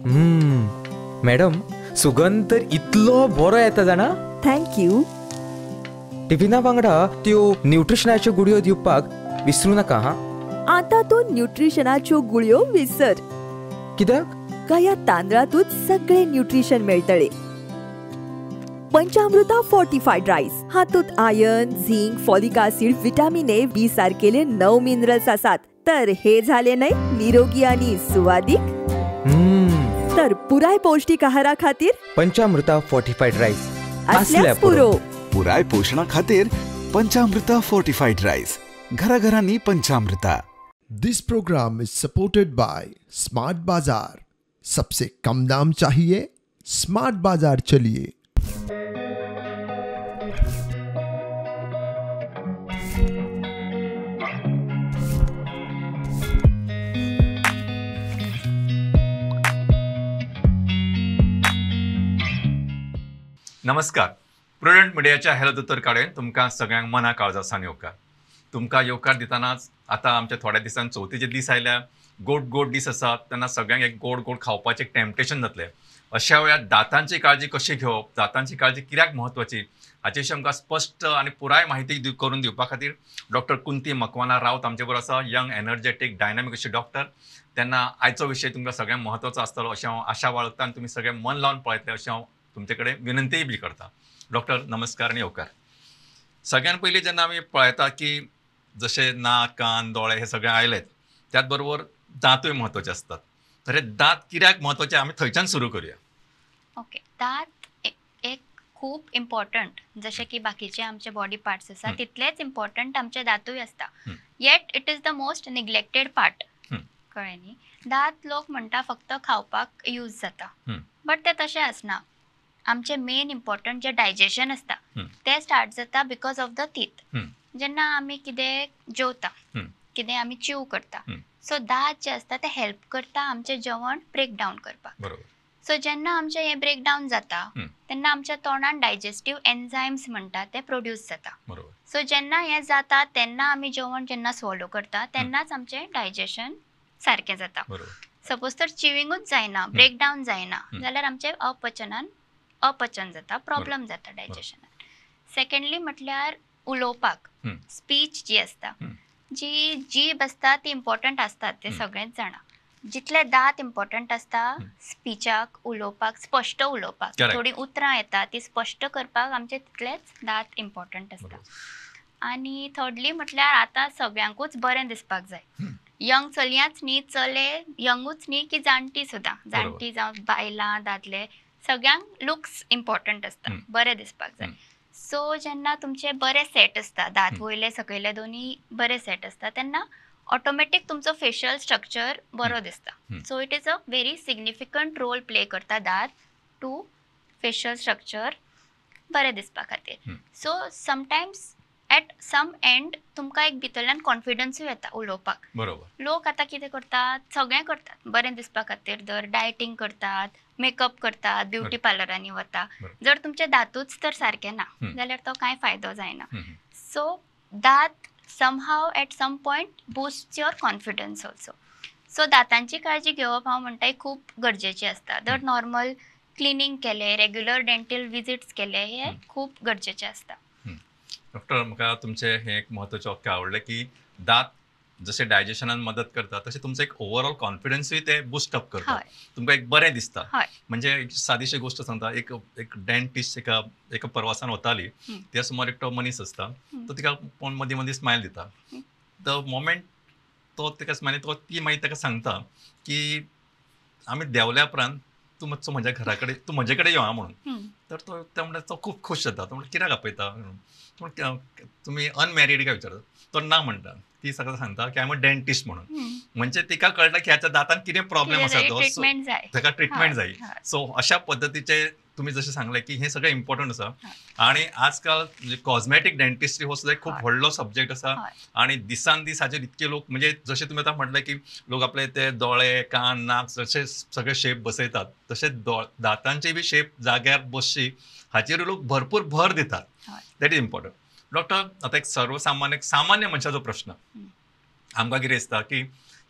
Madam, सुगंध तर इतलो बरो येता जाणा. Thank you. टिफिना वांगडा त्यो न्यूट्रिशनाच्यो गुळयो दिवपाक विसरू नाका. हा, आता तूं न्यूट्रिशनाच्यो गुळयो विसर. कित्याक? काया तांदळातूच सगळे न्यूट्रिशन मेळटले. पंचामृता फोर्टिफाईड राईस हातूंत iron, zinc, folic acid, vitamin A, B सारकेले 9 minerals आसात. तर हे झाले न्हय निरोगी आणि सुवादीक. तर पुराय पौष्टिक आहारा खातीर पंचामृता फोर्टिफाईड राईस असल्यास पुरो. पुराय पोषणा खातीर पंचामृता फोर्टिफाईड राईस, घराघरांनी Panchamrita. This program is supported by smart Bazaar. सबसे कम दाम चाहिए, स्मार्ट बाजार चलिए. नमस्कार. प्रुडंट मिडियाच्या हेल्थ दोतोर कडेन तुमकां सगळ्यांक मना काळजासान येवकार. तुमकां येवकार दितनाच आतां आमच्या थोड्या दिसान चवथीचे दीस आयल्या, गोड गोड दीस आसात, तेन्ना सगळ्यांक एक गोड गोड खावपाचें एक टेम्पटेशन जातलें. अशा वेळार दातांची काळजी कशी घेवप, दातांची काळजी कित्याक म्हत्वाची हाचे विशीं आमकां स्पश्ट आनी पुराय माहिती करून दिवपा खातीर डॉक्टर कुंती मकवाना रावत आमचे बरोबर आसा. यंग, एनर्जेटीक, डायनामीक अशी डॉक्टर. तेन्ना आयचो विशय तुमकां सगळ्यांक म्हत्वाचो आसतलो अशें हांव आशा बाळगता आनी तुमी सगळे मन लावन पळयतले अशें हांव तुमचे कडेन विनंतीय बी करता. डॉक्टर नमस्कार आनी येवकार. सगळ्यान पयलीं जेन्ना आमी पळयता की जशे नाक, कान, दोळे हे सगळे आयलेत, त्याच बरोबर दांतूय म्हत्वाचे आसतात. तर हे दांत कित्याक म्हत्वाचे आमी थंयच्यान सुरू करूया. ओके, दांत एक खूब इम्पॉर्टंट, जशे की बाकीचे आमचे बॉडी पार्ट्स आसा तितलेच इम्पॉर्टंट आमचे दांतूय आसता. Yet it is the most neglected part. कळ्ळें न्ही? दांत लोक म्हणटा फक्त खावपाक यूज जाता, बट ते तशें आसना. आमचे मेन इम्पॉर्टंट जे डायजेशन आसता ते स्टार्ट जाता because of the teeth. जेन्ना आमी कितें जेवता, कितें आमी च्यू करता, सो दांत जे आसता ते हेल्प करता आमचें जेवण ब्रेक डावन करपाक. सो जेन्ना आमचें हें ब्रेक डावन जाता तेन्ना आमच्या तोंडान डायजेस्टीव एन्झायम्स म्हणटा ते प्रोड्यूस जाता. सो जेन्ना हें जाता तेन्ना आमी जेवण जेन्ना स्वॉलो करता तेन्नाच आमचें डायजेशन सारकें जाता. सपोज तर चिविंगूच जायना, ब्रेक डावन जायना जाल्यार आमचें अपचनान अपचन जाता, प्रॉब्लम जाता डायजेशनान. सेकंडली म्हटल्यार उलोवपाक, स्पीच जी आसता, जी जीब आसता ती इम्पॉर्टंट आसतात, ते सगळेच जाणा. जितले दांत इम्पॉर्टंट आसता स्पिचाक, उलोवपाक, स्पश्ट उलोवपाक, थोडी उतरां येता ती स्पश्ट करपाक आमचे तितलेच दांत इम्पॉर्टंट आसता. आनी थर्डली म्हटल्यार आतां सगळ्यांकूच बरें दिसपाक जाय. यंग चलयांच न्ही, चले यंगूच न्ही की जाणटी सुद्दां, जाणटी जावं बायलां दादले, सगळ्यांक लुक्स इम्पॉर्टंट आसता, बरें दिसपाक जाय. सो जेन्ना तुमचे बरे सेट आसता, दांत वयले सकयले दोनी बरे सेट आसता, तेन्ना ऑटोमॅटीक तुमचो फेशियल स्ट्रक्चर बरो दिसता. So it is a very significant role play करता दांत टू फेशियल स्ट्रक्चर बरें दिसपा खातीर. So sometimes at some end तुमकां एक भितरल्यान कॉन्फिडन्सूय येता उलोवपाक. लोक आतां कितें करतात, सगळें करतात बरें दिसपा खातीर, दर डायटींग करतात, मेकअप करतात, ब्युटी पार्लरांनी वता. जर तुमचे दांतूच तर सारके ना जाल्यार तो कांय फायदो जायना. सो दांत somehow at some point boosts your confidence also. So दांतांची काळजी घेवप हांव म्हणटा खूब गरजेची आसता. दर नॉर्मल क्लिनींग केलें, रेग्युलर डेंटल विजिट्स केले, हे खूब गरजेचें आसता. डॉक्टर, म्हाका तुमचें हें एक म्हत्वाचें वाक्य आवडलें की दांत जशें डायजेशनान मदत करता तशें तुमचो एक ओवरऑल कॉन्फिडन्सूय ते बुस्ट अप करता, तुमकां एक बरें दिसता. म्हणजे एक सादीशी गोश्ट सांगता, एक एक डेंटिस्ट एका एका प्रवासान वताली, त्या सुमार एकटो मनीस आसता, तो तिका कोण मदीं मदीं स्मायल दिता. The moment तो तिका स्मायल तो ती मागीर ताका सांगता की आमी देंवल्या उपरांत तूं मातसो म्हज्या घरा कडेन, तूं म्हजे कडेन यो आं म्हणून. तर तो त्या म्हणटा तो खूब खूश जाता. तो म्हणटा कित्याक आपयता म्हणून, तुमी अनमॅरीड काय विचारता, तो ना म्हणटा. ती सगळं सांगता की I am a dentist म्हणून. म्हणजे तिका कळटा की ह्याच्या दातान कितें प्रॉब्लेम आसा, तो ताका ट्रिटमेंट जाय. सो अशा पद्दतीचे तुम्ही जशें सांगलें की हें सगळें इम्पॉर्टंट आसा. आनी आजकाल म्हणजे कॉस्मेटीक डेंटिस्ट्री हो सुद्दां एक खूब व्हडलो सब्जेक्ट आसा आनी दिसान दीस हाचेर इतके लोक, म्हणजे जशें तुमी आतां म्हटलें की लोक आपले ते दोळे, कान, नाक जशे सगळे शेप बसयतात तशें दातांचे बी शेप जाग्यार बसची हाचेर लोक भरपूर भर दितात. That is important. Doctor, आतां एक सर्वसामान्य सामान्य मनशाचो प्रश्न आमकां कितें दिसता की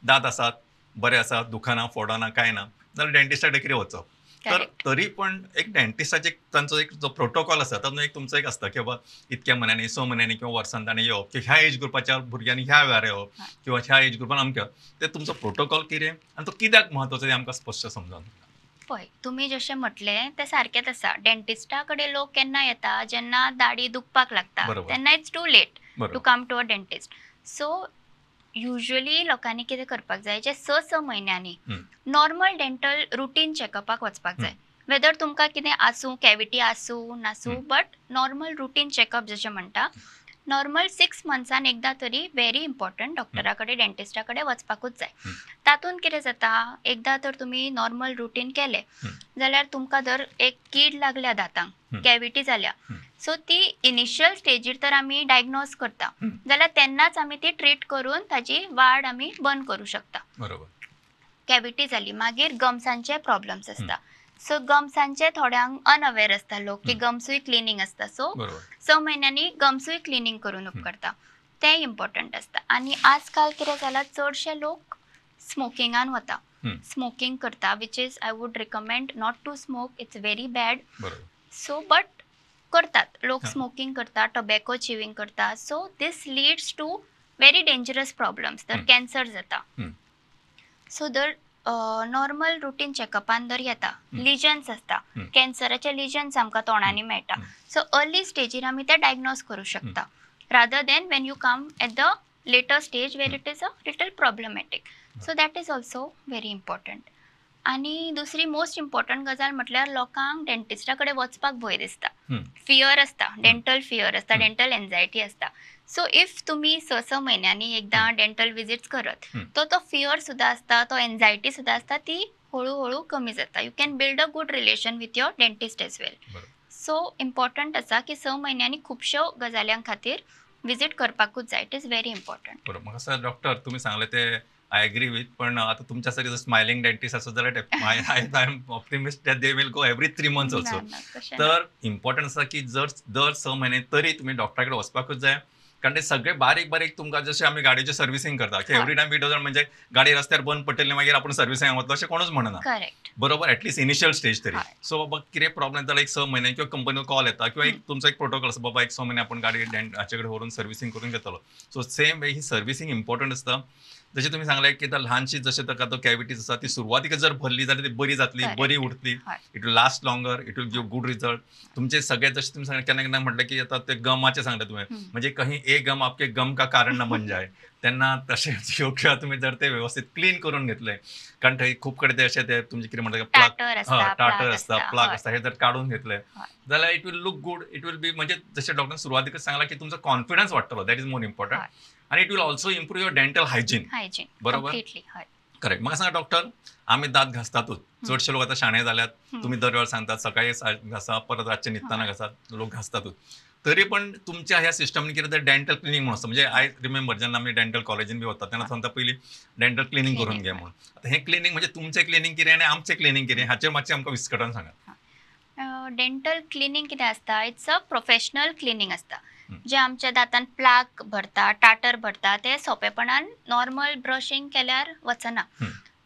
दांत आसात, बरे आसात, दुखना, फोडना, कांय ना, जाल्यार डेंटिस्टा कडेन कितें वचप. तर तरी पण एक डेंटिस्टाचे तांचो एक जो प्रोटोकॉल आसा तातूंत एक तुमचो एक आसता की बाबा इतक्या म्हयन्यांनी 6 म्हयन्यांनी किंवा वर्सान ताणें येवप की ह्या एज ग्रुपाच्या भुरग्यांनी ह्या वेळार येवप किंवा ह्या एज ग्रुपान अमक्या, ते तुमचो प्रोटोकॉल कितें आनी तो कित्याक म्हत्वाचो तें आमकां स्पश्ट समजावन. पळय तुमी जशें म्हटलें तें सारकेंच आसा. डेंटिस्टा कडेन लोक केन्ना येता जेन्ना दाडी दुखपाक लागता तेन्ना it's too late to come to a dentist. So usually लोकांनी कितें करपाक जाय जे 6-6 म्हयन्यांनी नॉर्मल डेंटल रुटीन चॅकअपाक वचपाक जाय. वेदर तुमकां कितें आसूं, कॅविटी आसूं नासूं, बट नॉर्मल रुटीन चॅकअप जशें म्हणटा नॉर्मल 6 मंथ्सान एकदां तरी व्हेरी इम्पॉर्टंट डॉक्टरा कडेन डेंटिस्टा कडेन वचपाकूच जाय. तातूंत कितें जाता एकदां तर तुमी नॉर्मल रुटीन केलें जाल्यार तुमकां जर एक कीड लागल्या दातांक, कॅविटी जाल्या, सो ती इनिशियल स्टेजीर तर आमी डायग्नोज करता जाल्यार तेन्नाच आमी ती ट्रीट करून ताजी वाड आमी बंद करूं शकता. बरोबर. कॅविटी जाली मागीर गम्सांचे प्रॉब्लम्स आसता. सो गम्सांचे थोड्यांक अनअवेर आसता लोक की गम्सूय क्लिनींग आसता. सो 6 म्हयन्यांनी गम्सूय क्लिनींग करून उपकारता, तें इम्पॉर्टंट आसता. आनी आजकाल कितें जालां चडशे लोक स्मोकिंगान वता, स्मोकींग करता, which is I would recommend not to smoke, it's very bad. So but करतात लोक, स्मोकींग करता, टोबॅको चिवींग करता. So this leads to very dangerous problems, तर कॅन्सर जाता. सो दर नॉर्मल रुटीन चॅकअपान जर येता लिजन्स आसता, कॅन्सराचे लिजन्स आमकां तोंडांनी मेळटा. सो अर्ली स्टेजीर आमी ते डायग्नोज करूं शकता rather than when you come at the later stage where it is a little problematic. So that is also very important. आनी दुसरी मोस्ट इम्पॉर्टंट गजाल म्हटल्यार लोकांक डेंटिस्टा कडेन वचपाक भंय दिसता, फियर आसता, डेंटल फियर आसता, डेंटल एन्जायटी आसता. सो if तुमी 6-6 म्हयन्यांनी एकदां डेंटल विजिट्स करत तो तो फियर सुद्दां आसता, तो एन्जायटी सुद्दां आसता, ती हळू हळू कमी जाता. You can build a good relation with your dentist as well. So important आसा की 6 म्हयन्यांनी खुबश्यो गजाल्यां खातीर विजीट करपाकूच जाय, it is very important. बरोबर. म्हाका सर डॉक्टर तुमी सांगलें ते I agree with, पण आता तुमच्या सारखे स्मायलिंग डेंटिस्ट आसत जाल्यार I am optimist that they will go every 3 months also. तर इम्पॉर्टंट आसा की जर दर 6 म्हयने तरी तुमी डॉक्टरा कडेन वचपाकूच जाय, कारण ते सगळे बारीक बारीक तुमकां जशें आमी गाडयेचें सर्विसींग करता की एवरी टायम we doesn't, म्हणजे गाडी रस्त्यार बंद पडटली मागीर आपूण सर्विसिंगाक वतलो अशें कोणूच म्हणना. बरोबर, एटलिस्ट इनिशियल स्टेज तरी. सो बाबा कितें प्रॉब्लेम जाल्यार एक 6 म्हयने किंवा कंपनीचो कॉल येता किंवा एक तुमचो एक प्रोटोकॉल आसा बाबा एक 6 म्हयने आपूण गाडी हाचे कडेन व्हरून सर्विसींग करून घेतलो. सो सेम वे ही सर्विसींग इम्पॉर्टंट आसता. जशें तुमी सांगलें की आतां ल्हानशी जशें ताका तो कॅविटीज आसा ती सुरवातीक जर भरली जाल्यार ती बरी जातली, बरी उरतली, it will last longer, it will give good result. तुमचे सगळे जशें तुमी सांगलें केन्ना केन्ना म्हटलें की आतां ते गमाचें सांगलें तुवें, म्हणजे कहीं एक गम आपके गम का कारण न बन जाय, तेन्ना तशें योग्य तुमी जर ते व्यवस्थीत क्लीन करून घेतले, कारण थंय खूब कडेन ते अशें ते तुमचें कितें म्हणटा प्लाग, टाटर आसता, प्लाग आसता, हे जर काडून घेतले जाल्यार it will look good, it will be, म्हणजे जशें डॉक्टरान सुरवातीकच सांगलां की तुमचो कॉन्फिडन्स वाडटलो, that is more important, आनी it will also improve your dental hygiene. बरोबर, करेक्ट. म्हाका सांगा डॉक्टर, आमी दांत घासतातूच, चडशे लोक आतां शाणे जाल्यात, तुमी दर वेळार सांगतात सकाळी घासा, परत रातचे न्हिदतना घासात, लोक घासतातूच. तरी पण तुमच्या ह्या सिस्टमनी कितें तर डेंटल क्लिनींग म्हणून आसता, म्हणजे I remember जेन्ना आमी डेंटल कॉलेजीन बी वता तेन्ना सांगता पयलीं डेंटल क्लिनींग करून घे म्हणून. आतां हें क्लिनींग म्हणजे तुमचें क्लिनींग कितें आनी आमचें क्लिनींग कितें हाचेर मातशें आमकां विस्कटावन सांगात. डेंटल क्लिनींग कितें आसता, it's a professional cleaning आसता. जे आमच्या दातान प्लाक भरता, टाटर भरता, ते सोंपेपणान नॉर्मल ब्रशिंग केल्यार वचना.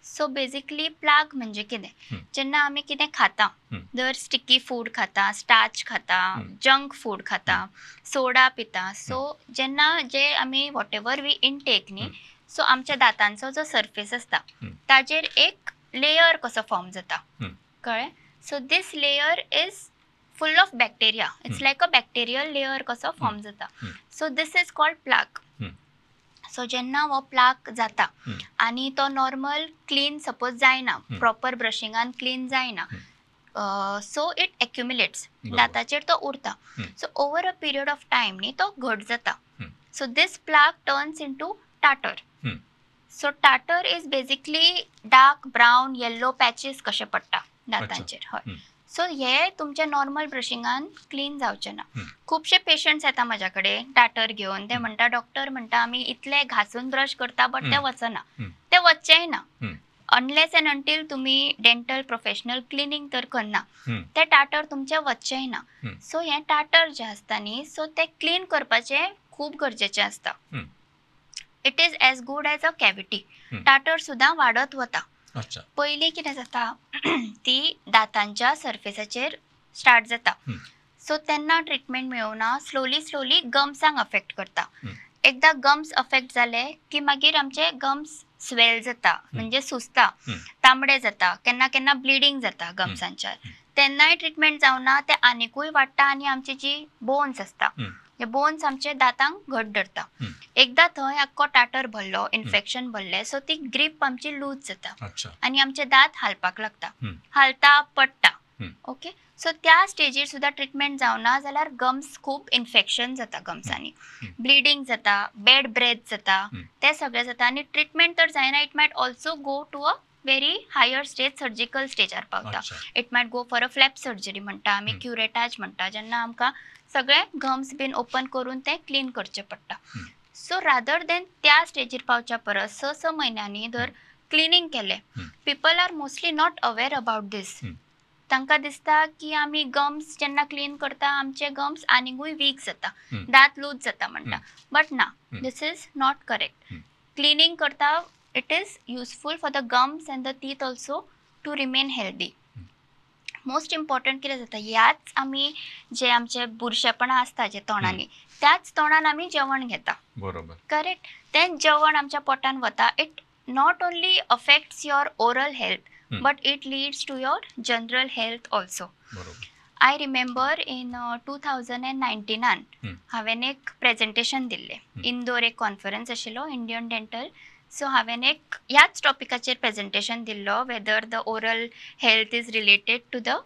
सो बेजिकली प्लाक म्हणजे कितें, जेन्ना आमी कितें खाता, जर स्टिकी फूड खाता, स्टार्च खाता, जंक फूड खाता, सोडा पिता, सो जेन्ना जे आमी what ever we intake न्ही, सो आमच्या दातांचो जो सर्फेस आसता ताजेर एक लेयर कसो फॉर्म जाता, कळ्ळें? So this layer is full of bacteria, it's like a bacterial layer कसो फॉर्म जाता. So this is called plaque. So जेन्ना हो प्लाक जाता आनी तो नॉर्मल क्लीन सपोज जायना, प्रॉपर ब्रशिंगान क्लीन जायना, सो it एक्युमुलेट्स, दाताचेर तो उरता. So over a period of time न्ही तो घट जाता. So this plaque turns into tartar. So tartar is basically dark brown yellow patches कशे पडटा दातांचेर. हय. सो हे तुमच्या नॉर्मल ब्रशिंगान क्लीन जावचें ना. खुबशे पेशंट्स येता म्हाज्या कडेन टाटर घेवन, ते म्हणटा डॉक्टर म्हणटा आमी इतले घासून ब्रश करता बट ते वचना, ते वचचेंय ना अनलेस एंड अंटील तुमी डेंटल प्रोफेशनल क्लिनींग तर करना, ते टाटर तुमचें वचचेंय ना. सो हें टाटर जें आसता न्ही, सो तें क्लीन करपाचें खूब गरजेचें आसता. It is as good as a cavity. Tartar सुद्दां वाडत वता. पयलीं कितें जाता ती दातांच्या सर्फेसाचेर स्टार्ट जाता. सो तेन्ना ट्रिटमेंट मेळना, स्लोली स्लोली गम्सांक अफेक्ट करता. एकदां गम्स अफेक्ट जाले की मागीर आमचे गम्स स्वेल जाता, म्हणजे सुजता, तांबडे जाता, केन्ना केन्ना ब्लिडींग जाता गम्सांच्या. तेन्नाय ट्रिटमेंट जावना ते आनिकूय वाडटा आनी आमची जी बोन्स आसता, बोन्स आमचे दातांक घट धरता. एकदां थंय आख्खो टाटर भरलो, इन्फेक्शन भरलें, सो ती ग्रीप आमची लूज जाता आनी आमचे दांत हालपाक लागता, हालता पडटा. ओके, सो त्या स्टेजीर सुद्दां ट्रिटमेंट जावना जाल्यार गम्स खूब इन्फेक्शन जाता, गम्सांनी ब्लिडींग जाता, बॅड ब्रेथ जाता, ते सगळें जाता. आनी ट्रिटमेंट तर जायना, it might also go to a very higher stage, surgical स्टेजार पावता. It might go for a flap surgery म्हणटा आमी, क्युरेटाज म्हणटा, जेन्ना आमकां सगळे गम्स बीन ओपन करून ते क्लीन करचे पडटा. सो रादर देन त्या स्टेजीर पावच्या परस 6-6 म्हयन्यांनी जर क्लिनींग केलें, people are mostly not aware about this. तांकां दिसता की आमी गम्स जेन्ना क्लीन करता आमचे गम्स आनीकूय वीक जाता, दांत लूज जाता म्हणटा, बट ना, this is not correct. Cleaning करता, it is useful for the gums and the teeth also to remain healthy. Most important कितें जाता, ह्याच आमी जे आमचे बुरशेपणां आसता जे तोंडांनी, त्याच तोंडान आमी जेवण घेता. बरोबर, करेक्ट. तें जेवण आमच्या पोटान वता. It not only affects your oral health but it leads to your general health also. I remember in 2019 हांवें एक प्रेजेंटेशन दिल्लें, इंदोर एक कॉन्फरन्स आशिल्लो इंडियन डेंटल. सो हांवें एक ह्याच टॉपिकाचेर प्रेजेंटेशन दिल्लो, whether the oral health is related to the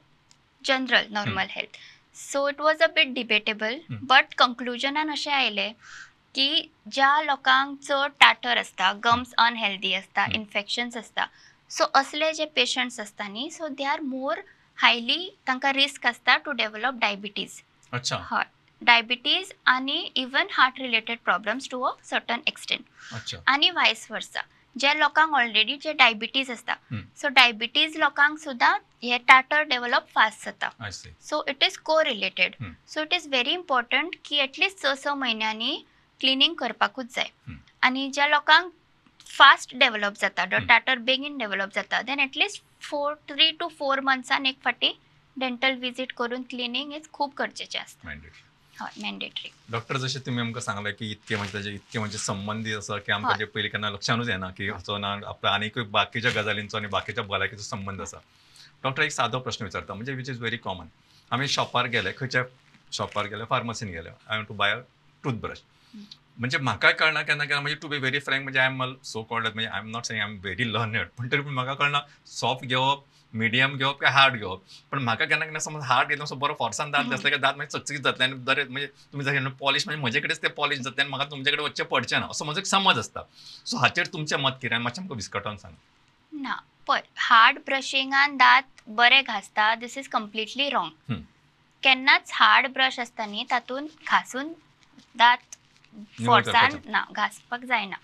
general normal health. So it was a bit debatable, but कंक्लुजनान अशें आयलें की ज्या लोकांक चड टाटर आसता, गम्स अनहेल्दी आसता, इन्फेक्शन्स आसता, सो असले जे पेशंट्स आसता न्ही, so they are more highly, तांकां रिस्क आसता टू डेवलप डायबिटीज. हय, डायबिटीज आनी even heart related problems to a certain extent. आनी वायस वर्सा जे लोकांक ऑलरेडी जे डायबिटीज आसता, सो डायबिटीज लोकांक सुद्दां हे टाटर डेवलप फास्ट जाता. So it is correlated. So it is very important की एटलिस्ट 6-6 म्हयन्यांनी क्लिनींग करपाकूच जाय. आनी ज्या लोकांक फास्ट डेवलप जाता, टाटर बेगीन डेवलप जाता, then at least 3 to 4 मंथ्सान एक फावटी डेंटल विजीट करून क्लिनींग is खूब गरजेचें आसता. हय, मॅन्डेटरी. डॉक्टर, जशें तुमी आमकां सांगलें की इतके म्हणजे ताजे इतके म्हणजे संबंदीत आसा की आमकां जे पयलीं केन्ना लक्षानूच येना की हाचो ना आपल्या आनीकूय बाकीच्या गजालींचो आनी बाकीच्या भलायकेचो संबंद आसा. डॉक्टर, एक सादो प्रश्न विचारता, म्हणजे which is very common. आमी शॉपार गेले, खंयच्या शॉपार गेले, फार्मसीन गेले, I want to buy a toothbrush. म्हणजे म्हाका कळना केन्ना केन्ना, म्हणजे टू बी व्हेरी फ्रँक, म्हणजे I am so called, म्हणजे I am not saying I am very learned, पण तरी पूण म्हाका कळना सॉफ्ट घेवप, मिडियम घेवप काय हार्ड घेवप. पण म्हाका केन्ना केन्ना समज हार्ड घेतलो, सो बरो फोर्सान दांत घासले काय दांत मागीर चकचकीत जातले आनी बरें, म्हणजे तुमी जशें पॉलिश, म्हणजे म्हजे कडेच ते पॉलिश जातले आनी म्हाका तुमचे कडेन वचचें पडचें ना, असो म्हजो एक समज आसता. सो हाचेर तुमचें मत कितें आनी मातशें आमकां विस्कटावन सांगा. ना, पळय, हार्ड ब्रशिंगान दांत बरे घासता, this is completely wrong. केन्नाच हार्ड ब्रश आसता न्ही तातूंत घासून दांत फोर्सान ना घासपाक जायना.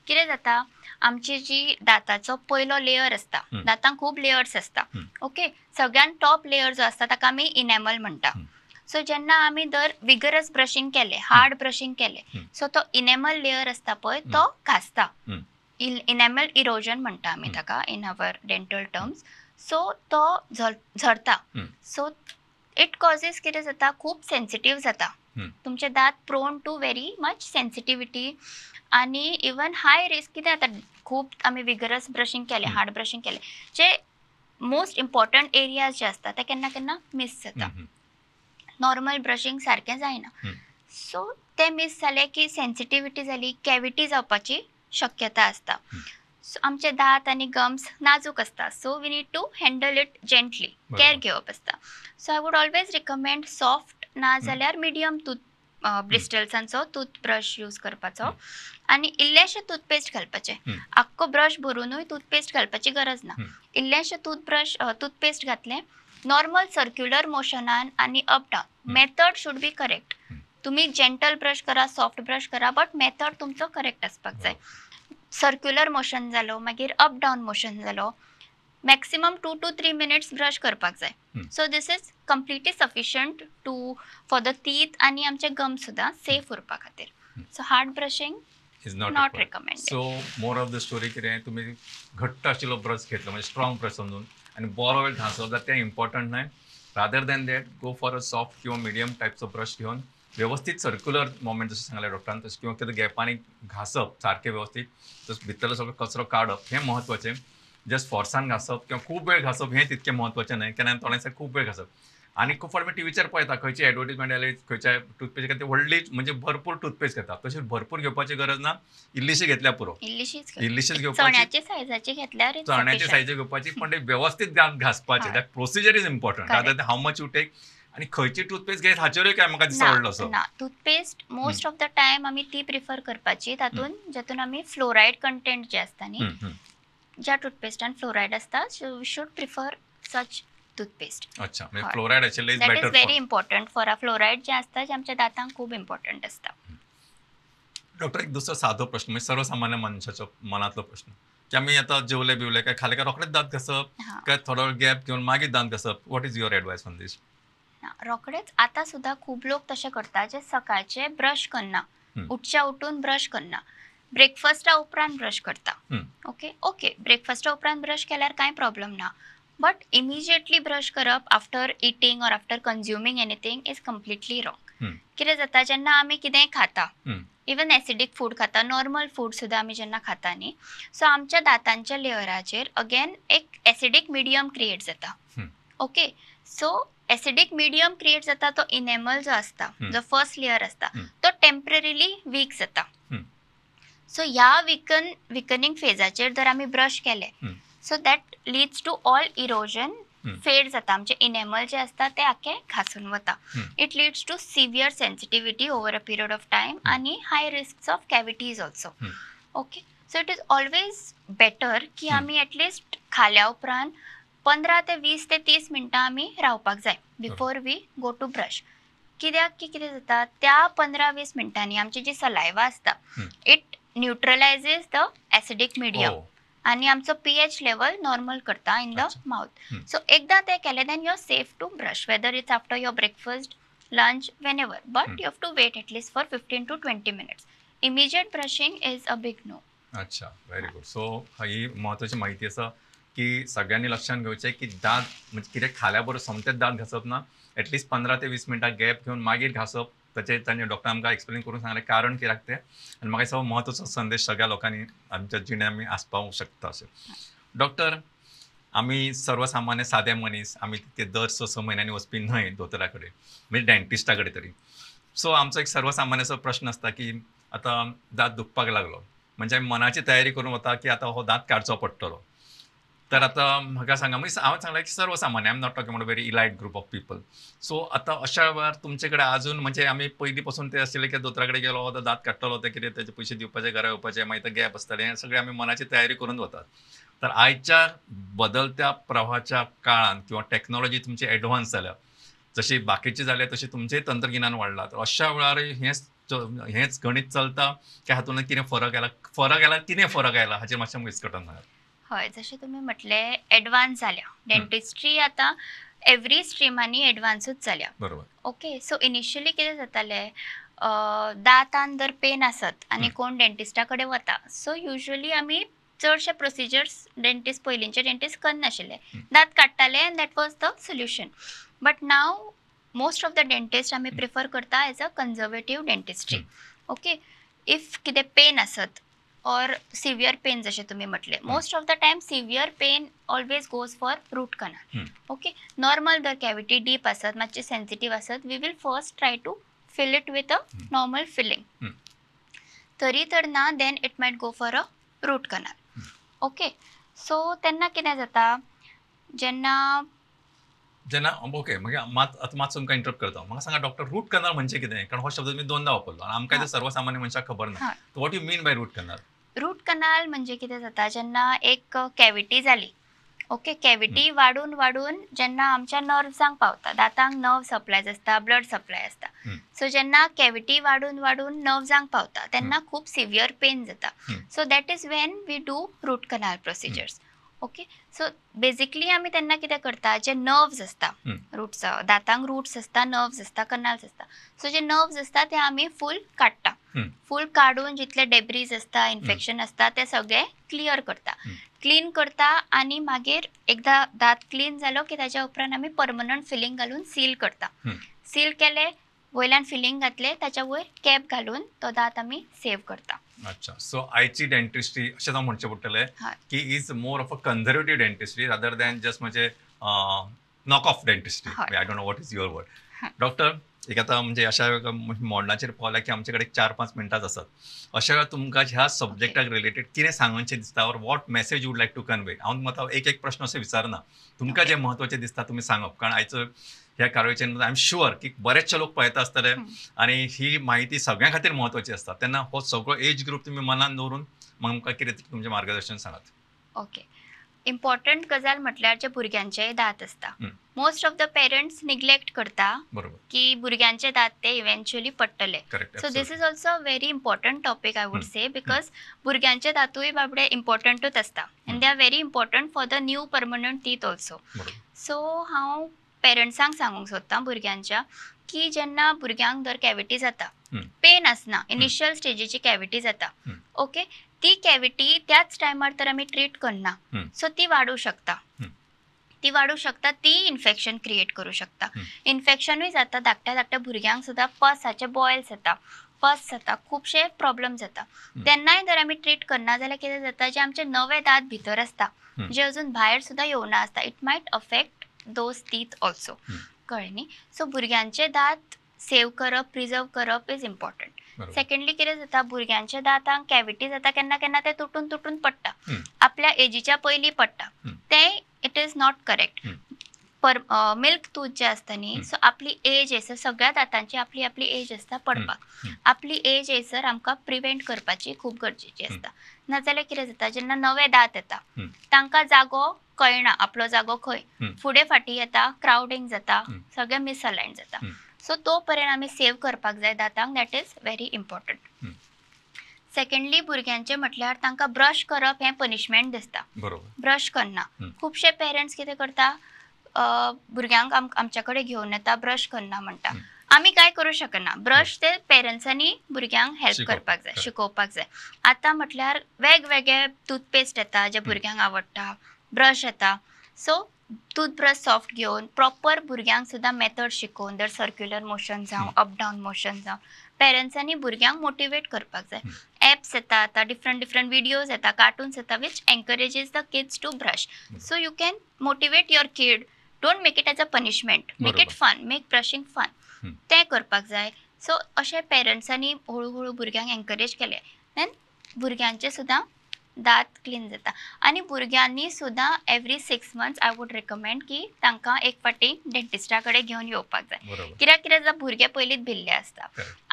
कितें जाता, आमची जी दाताचो पयलो लेयर आसता, दातांक खूब लेयर्स आसता, ओके, सगळ्यान टॉप लेयर जो आसता ताका आमी इनॅमल म्हणटा. सो जेन्ना आमी दर विगरस ब्रशींग केलें, हार्ड ब्रशींग केलें, सो तो इनॅमल लेयर आसता पळय तो घासता, इनॅमल इरोजन म्हणटा आमी ताका in our dental terms. So तो झरता. सो it causes कितें जाता, खूब सेन्सिटीव जाता तुमचे दांत, prone to very much sensitivity आनी इवन हाय रिस्क. कितें जाता, खूब आमी विगरस ब्रशींग केलें, हार्ड ब्रशींग केलें, जे मोस्ट इम्पॉर्टंट एरियाज जे आसता ते केन्ना केन्ना मीस जाता. नॉर्मल ब्रशींग सारकें जायना, सो ते मीस जाले की सेन्सिटिविटी जाली, कॅविटी जावपाची शक्यता आसता. सो आमचे दांत आनी गम्स नाजूक आसता, so we need to handle it gently, care घेवप आसता. So I would always recommend soft ना जाल्यार मिडियम टूथ ब्रिस्टल्सांचो टूथब्रश यूज करपाचो आनी इल्लेशें टूथपेस्ट घालपाचें. आख्खो ब्रश भरुनूय टूथपेस्ट घालपाची गरज ना. इल्लेशें टूथब्रश टूथपेस्ट घातलें, नॉर्मल सर्क्युलर मोशनान आनी up down. Method should be correct. तुमी जेंटल ब्रश करा, सॉफ्ट ब्रश करा, बट मेथड तुमचो करेक्ट आसपाक जाय. सर्क्युलर मोशन जालो, मागीर अप डावन मोशन जालो, maximum 2 to 3 minutes brush करपाक जाय. So this is completely sufficient to for the teeth आनी आमचे गम सुद्दां सेफ उरपा खातीर. So hard brushing Is not recommended. So more of the story कितें, तुमी घट्ट आशिल्लो ब्रश घेतलो म्हणजे स्ट्रॉंग ब्रश समजून आनी बरो वेळ घांसप जाल्यार तें इम्पॉर्टंट न्हय. Rather than that go for a soft किंवा मिडियम टायपचो ब्रश घेवन व्यवस्थीत सर्क्युलर मुवमेंट जशें सांगलें डॉक्टरान तशें, किंवा कितें गॅपांनी घांसप सारकें व्यवस्थीत, तशें भितरलो सगळो कचरो काडप हें म्हत्वाचें. जस्ट फोर्सान घांसप किंवा खूब वेळ घांसप हें तितकें म्हत्वाचें न्हय. केन्ना थोड्यांक खूब वेळ घांसप आनी खूब फावट टिवीचेर पळयता खंयची एडवर्टीजमेंट आयली खंयच्या टूथपेस्ट घेता, व्हडली म्हणजे भरपूर टूथपेस्ट घेता. तशें भरपूर घेवपाची गरज ना, इल्लीशी घेतल्यार पुरो, इल्लीशीच घेवपाची, चण्याचे सायजाची घेतल्यार, चण्याचे सायजी घेवपाची, पण ते व्यवस्थीत दांत घांसपाचे. That procedure is important rather than how much you take. आनी खंयची टूथपेस्ट घेत हाचेरूय काय म्हाका दिसता व्हडलो असो ना. Toothpaste most of the time आमी ती प्रिफर करपाची तातूंत जातून आमी फ्लोरायड कंटेंट जे आसता न्ही, ज्या टूथपेस्टान फ्लोरायड आसता, so we should prefer such toothpaste. अच्छा, म्हणजे फ्लोराइड आशिल्लें is that better. Is very important for a fluoride जे आसता जे आमच्या दातांक खूब इम्पॉर्टंट आसता. डॉक्टर, एक दुसरो सादो प्रश्न, म्हणजे सर्वसामान्य मनशाचो मनांतलो प्रश्न की आमी आतां जेवले बिवले काय खाले काय रोखडेच दांत घासप काय थोडो वेळ गॅप घेवन मागीर दांत घासप, what is your advice on this? रोखडेच आतां सुद्दां खूब लोक तशें करता जे सकाळचे ब्रश करना, उठच्या उठून ब्रश करना, ब्रेकफास्टा उपरांत ब्रश करता. ओके ओके, ब्रेकफास्टा उपरांत ब्रश केल्यार कांय प्रॉब्लम ना, बट इमिजिएटली ब्रश करप after eating or after consuming anything is completely wrong. कितें जाता जेन्ना आमी कितेंय खाता, इवन एसिडीक फूड खाता, नॉर्मल फूड सुद्दां आमी जेन्ना खाता न्ही, सो आमच्या दातांच्या लेयराचेर अगेन एक एसिडीक मिडियम क्रिएट जाता. Okay, so acidic medium create जाता तो इनेमल जो आसता, जो फर्स्ट लेयर आसता, तो टेम्पररीली वीक जाता. सो ह्या विकनिंग फेजाचेर जर आमी ब्रश केले, so that leads to all erosion, fade जाता, आमचे इनेमल जे आसता ते आख्खे घासून वता. It leads to severe sensitivity over a period of time आनी high risk of cavities also. Okay, so it is always better की आमी एटलिस्ट खाल्या उपरांत 15 ते 20 ते 30 मिनटां आमी रावपाक जाय before we go to brush. कित्याक की कितें जाता त्या 15-20 मिनटांनी आमची जी सलायवा आसता it neutralises the acidic medium आनी आमचो पीएच लेवल नॉर्मल करता इन the mouth. सो एकदां तें केलें then you are safe to brush, whether it's after your breakfast, lunch, whenever, but you have to wait at least for 15 to 20 minutes. Immediate brushing is a big no. अच्छा, very good. So ही म्हत्वाची माहिती आसा की सगळ्यांनी लक्षात घेवचें की दांत म्हणजे कितें खाल्या बरोबर सोमतेच दांत घासप ना, एटलिस्ट 15 ते 20 मिनटां गॅप घेवन मागीर घासप. ताचें तांचे डॉक्टर आमकां एक्सप्लेन करून सांगलें कारण कित्याक तें, आनी म्हाका दिसता म्हत्वाचो संदेश सगळ्या लोकांनी आमच्या जिणे आमी आसपावंक शकता अशें. डॉक्टर, आमी सर्वसामान्य सादे मनीस, आमी तितके दर 6-6 म्हयन्यांनी वचपी न्हय दोतोरा कडेन, म्हणजे डेंटिस्टा कडेन तरी. सो आमचो एक सर्वसामान्य असो प्रश्न आसता की आतां दांत दुखपाक लागलो म्हणजे आमी मनाची तयारी करून वता की आतां हो दांत काडचो पडटलो. तर आतां म्हाका सांगा, म्हणजे हांवें सांगलें की सर्वसामान्य, I am not talking about very elite group of people. So आतां अशा वेळार तुमचे कडेन आजून म्हणजे आमी पयलीं पासून ते आशिल्ले की दोतोरा कडेन गेलो आतां दांत काडटलो ते कितें तेजे पयशे दिवपाचे, घरा येवपाचे, मागीर ते गॅप आसतले, हें सगळें आमी मनाची तयारी करून वतात. तर आयच्या बदलत्या प्रवाहाच्या काळान किंवा टॅक्नॉलॉजी तुमची एडवान्स जाल्या, जशी बाकीची जाल्या तशी तुमचें तंत्रगिन्यान वाडलां, तर अशा वेळार हेंच गणीत चलता की हातूंत कितें फरक आयला, फरक आयला कितें फरक आयला हाचेर मातशें विस्कटून सांगात. हय, जशें तुमी म्हटलें एडवान्स जाल्या डेंटिस्ट्री, आतां एवरी स्ट्रिमांनी एडवान्सूच जाल्या. बरोबर. ओके, सो इनिशियली कितें जातालें, दांतान जर पेन आसत आनी कोण डेंटिस्टा कडेन वता, सो युजली आमी चडशे प्रोसिजर्स डेंटिस्ट पयलींचे डेंटिस्ट करनाशिल्ले, दांत काडटाले and that was the solution. But now most of the dentist आमी प्रिफर करता as a conservative dentistry. Okay, if कितें पेन आसत और सिवियर पेन जशें तुमी म्हटलें, most of the time severe pain always goes for root canal. Okay, normal जर cavity deep आसत, मातशी सेन्सिटीव आसत, we will first try to fill it with a normal filling. तरी तर ना then it might go for a root canal. Okay, so तेन्ना कितें जाता जेन्ना जेन्ना ओके, मागीर आतां मातसो तुमकां इंटरप्ट करता, म्हाका सांगा डॉक्टर, रूट कनाल म्हणजे कितें? कारण हो शब्द तुमी दोनदा वापरलो आनी आमकां सर्वसामान्य मनशाक खबर ना. What you mean by root canal? Root canal म्हणजे कितें जाता जेन्ना एक कॅविटी जाली, ओके, कॅविटी वाडून वाडून जेन्ना आमच्या नर्व्सांक पावता, दातांक नर्व सप्लाय आसता, ब्लड सप्लाय आसता, सो जेन्ना कॅविटी वाडून वाडून नर्व्सांक पावता तेन्ना खूब सिवियर पेन जाता. So that is when we do root canal procedures. Okay, so basically आमी तेन्ना कितें करता, जे नर्व्स आसता, रुट्स, दातांक रुट्स आसता, नर्व्स आसता, कनाल्स आसता, सो जे नर्व्स आसता ते आमी फूल काडटा. फूल काडून जितले डेब्रीज आसता, इन्फेक्शन आसता ते सगळे क्लियर करता, क्लीन करता आनी मागीर एकदा दांत क्लीन जालो की ताच्या उपरांत आमी परमनंट फिलिंग घालून सील करता. सील केले, वयल्यान फिलिंग घातले, ताच्या वयर कॅप घालून तो दांत आमी सेव करता. अच्छा, सो आयची डेंटिस्ट्री अशें हांव म्हणचें पडटलें की is more of a conservative dentistry rather than just म्हणजे knock off dentistry. I don't know what is your word. Doctor, एक आतां म्हणजे अशा मॉडलाचेर पावल्या की आमचे कडेन 4-5 मिनटांच आसात. अशा वेळार तुमकां ह्या सब्जेक्टाक रिलेटेड कितें सांगचें दिसता or what message you would like to convey? हांव तुमकां आतां एक एक प्रश्न असो विचारना, तुमकां जें म्हत्वाचें दिसता तुमी सांगप, कारण आयचो ह्या कार्यावळीचेर I am sure की बरेचशे लोक पळयता आसतले आनी ही म्हायती सगळ्यां खातीर म्हत्वाची आसता. तेन्ना हो सगळो एज ग्रूप तुमी मनान दवरून आमकां कितें तुमचें मार्गदर्शन सांगात. ओके, इम्पॉर्टंट गजाल म्हटल्यार जे भुरग्यांचे दांत आसता, most of the parents neglect करता की भुरग्यांचे दांत ते इव्हेंच्युअली पडटले. So this is also a very important topic I would say, because भुरग्यांचे दांतूय बाबडे इम्पॉर्टंटूच आसता and they are very important for the new permanent teeth also. So हांव पेरंट्सांक सांगूंक सोदतां भुरग्यांच्या की जेन्ना भुरग्यांक जर कॅविटी जाता, पेन आसना, इनिशियल स्टेजीची कॅविटी जाता, ओके, ती कॅविटी त्याच टायमार तर आमी ट्रीट करना, सो ती वाडूं शकता, ती वाडूं शकता, ती इन्फेक्शन क्रिएट करूं शकता. इन्फेक्शनूय जाता, धाकट्या धाकट्या भुरग्यांक सुद्दां पसाचे बॉयल्स जाता, पस जाता, खुबशे प्रॉब्लम जाता. तेन्नाय जर आमी ट्रीट करना जाल्यार कितें जाता, जे आमचे नवे दांत भितर आसता, जे अजून भायर सुद्दां येवना आसता, it might affect those teeth also. कळ्ळें न्ही? सो भुरग्यांचे दांत सेव करप, प्रिजर्व करप is important. Secondly कितें जाता, भुरग्यांच्या दांतांक कॅविटी जाता, केन्ना केन्ना ते तुटून तुटून पडटा, आपल्या एजीच्या पयलीं पडटा, ते it is not correct. Per milk tooth जे आसता न्ही, सो आपली एज येसर सगळ्या दातांची आपली आपली एज आसता पडपाक, आपली एज येसर आमकां प्रिवेंट करपाची खूब गरजेची आसता. नाजाल्यार कितें जाता, जेन्ना नवे दांत येता तांकां जागो कळना, आपलो जागो खंय, फुडें फाटीं येता, क्रावडींग जाता, सगळें मिसअलायन जाता. सो तो पर्यंत आमी सेव करपाक जाय दातांक, that is very important. Secondly भुरग्यांचे म्हटल्यार तांकां ब्रश करप हें पनिशमेंट दिसता, ब्रश करना. खुबशे पेरंट्स कितें करता, भुरग्यांक आमच्या कडेन घेवन येता, ब्रश करना म्हणटा. आमी कांय करूं शकना, ब्रश ते पेरंट्सांनी भुरग्यांक हेल्प करपाक जाय, शिकोवपाक जाय. आतां म्हटल्यार वेगवेगळे टूथपेस्ट येता जे भुरग्यांक आवडटा, ब्रश येता, सो टूथब्रश सॉफ्ट घेवन प्रॉपर भुरग्यांक सुद्दां मेथड शिकोवन, जर सर्क्युलर मोशन जावं, अप डावन मोशन जावं, पेरंट्सांनी भुरग्यांक मोटिवेट करपाक जाय. एप्स येता आतां, डिफरंट डिफरंट विडियोज येता, कार्टून्स येता, which encourages the kids to brush. So you can motivate your kid, don't make it as a punishment, make it fun, make brushing fun, तें करपाक जाय. सो अशें पेरंट्सांनी हळू हळू भुरग्यांक एनकरेज केलें, देन भुरग्यांचें सुद्दां दांत क्लीन जाता. आनी भुरग्यांनी सुद्दां every 6 months I would recommend की तांकां एक फावटी डेंटिस्टा कडेन घेवन येवपाक जाय. कित्याक कितें जाता, भुरगे पयलींच भिल्ले आसता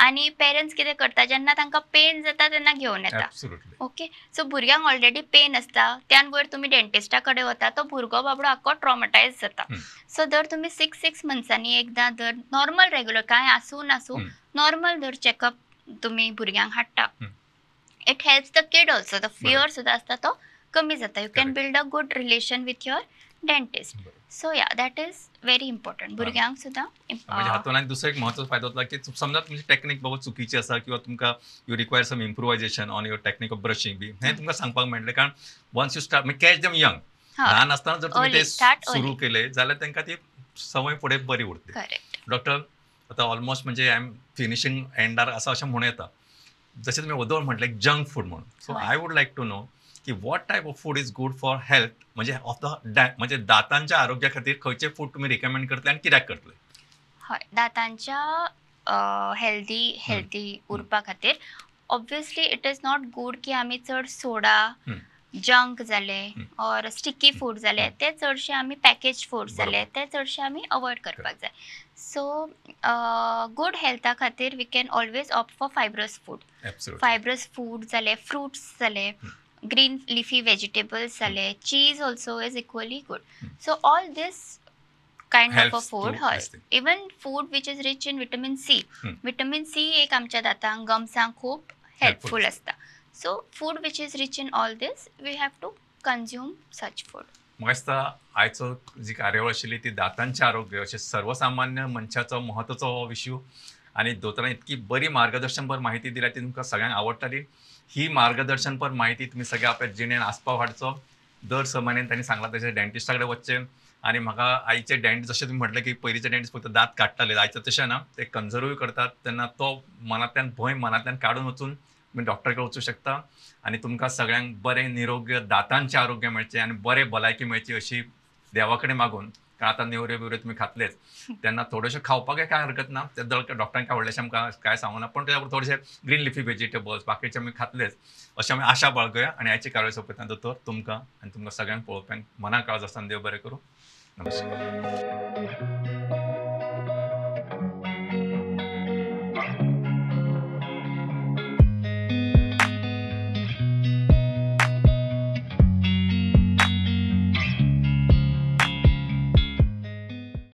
आनी पेरंट्स कितें करता, जेन्ना तांकां पेन जाता तेन्ना घेवन येता. ओके, सो भुरग्यांक ऑलरेडी पेन आसता, त्यान वयर तुमी डेंटिस्टा कडेन वता, तो भुरगो बाबडो आख्खो ट्रॉमटायज जाता. सो जर तुमी 6 मंथ्सांनी एकदां जर नॉर्मल रेगुलर कांय आसूं नासूं नॉर्मल जर चॅकअप तुमी भुरग्यांक हाडटा, it helps the kid also, the fear सुद्धा असता तो कमी जाता. You can build a good relation with your dentist. So yeah, that is very important. भुरग्यांक सुद्धा म्हणजे हातून आनी दुसरो एक महत्वाचो फायदो जाता की समजा तुमची टेक्निक बाबा चुकीची आसा किंवा तुमकां you require some improvisation on your technique of brushing बी, हें तुमकां सांगपाक मेळटलें. कारण वन्स you start म्हणजे कॅच देम यंग, ल्हान आसतना जर तुमी ते सुरू केले जाल्यार तांकां ती संवय फुडें बरी उरतली. डॉक्टर, आतां ऑलमोस्ट म्हणजे I am finishing एंडार आसा अशें म्हणूं येता. जशें तुमी वदोळ म्हटलें जंक फूड म्हणून, so I would like to know की what type of food is good for health, म्हणजे ऑफ the म्हणजे दातांच्या आरोग्या खातीर खंयचे फूड तुमी रिकमेंड करतले आनी कित्याक करतले? हय, दातांच्या हेल्दी उरपा खातीर obviously it is not good की आमी चड सोडा, जंक जाले ऑर स्टिकी फूड जाले, ते चडशे आमी पॅकेज फूड जाले ते चडशे आमी अवॉयड करपाक जाय. सो गुड हेल्था खातीर we can always opt for fibrous food. Fibrous food जाले, फ्रुट्स जाले, ग्रीन लिफी वेजिटेबल्स जाले, cheese also is equally good. So all this kind of a food, हय, even food which is rich in vitamin C. Vitamin C एक आमच्या दातांक, गम्सांक खूब helpful आसता. So food which is rich in all this, we have to consume such food. म्हाका दिसता आयचो जी कार्यावळ आशिल्ली ती दातांचें आरोग्य अशें सर्वसामान्य मनशाचो म्हत्वाचो हो विशय. आनी दोतोरान इतकी बरी मार्गदर्शनपर माहिती दिल्या ती तुमकां सगळ्यांक आवडटली. ही मार्गदर्शनपर माहिती तुमी सगळ्या आपल्या जिणेन आसपाव हाडचो. दर 6 म्हयन्यान तांणी सांगलां तशें डेंटिस्टा कडेन वचचें. आनी म्हाका आयचे डेंटिस्ट जशें तुमी म्हटलें की पयलींचे डेंटिस्ट फक्त दांत काडटाले, आयचे तशें ना, ते कन्जर्वूय करतात. तेन्ना तो मनांतल्यान भंय मनांतल्यान काडून वचून तुमी डॉक्टर कडेन वचूं शकता आनी तुमकां सगळ्यांक बरें निरोग्य दातांचें आरोग्य मेळचें आनी बरें भलायकी मेळची अशी देवा कडेन मागून, कारण आतां नेवऱ्यो बिवऱ्यो तुमी खातलेच तेन्ना थोडेशें खावपाकय कांय हरकत ना. ते डॉक्टरांक काय व्हडलेशें आमकां कांय सांगूना, पूण तेज्या बरोबर थोडेशे ग्रीन लिफी व्हेजिटेबल्स बाकीचे आमी खातलेच अशें आमी आशा बाळगुया. आनी आयची कार्यावळ सोंपयतना दोतोर तुमकां आनी तुमकां सगळ्यांक पळोवप्यांक मना काळज आसतना देव बरें करूं. नमस्कार.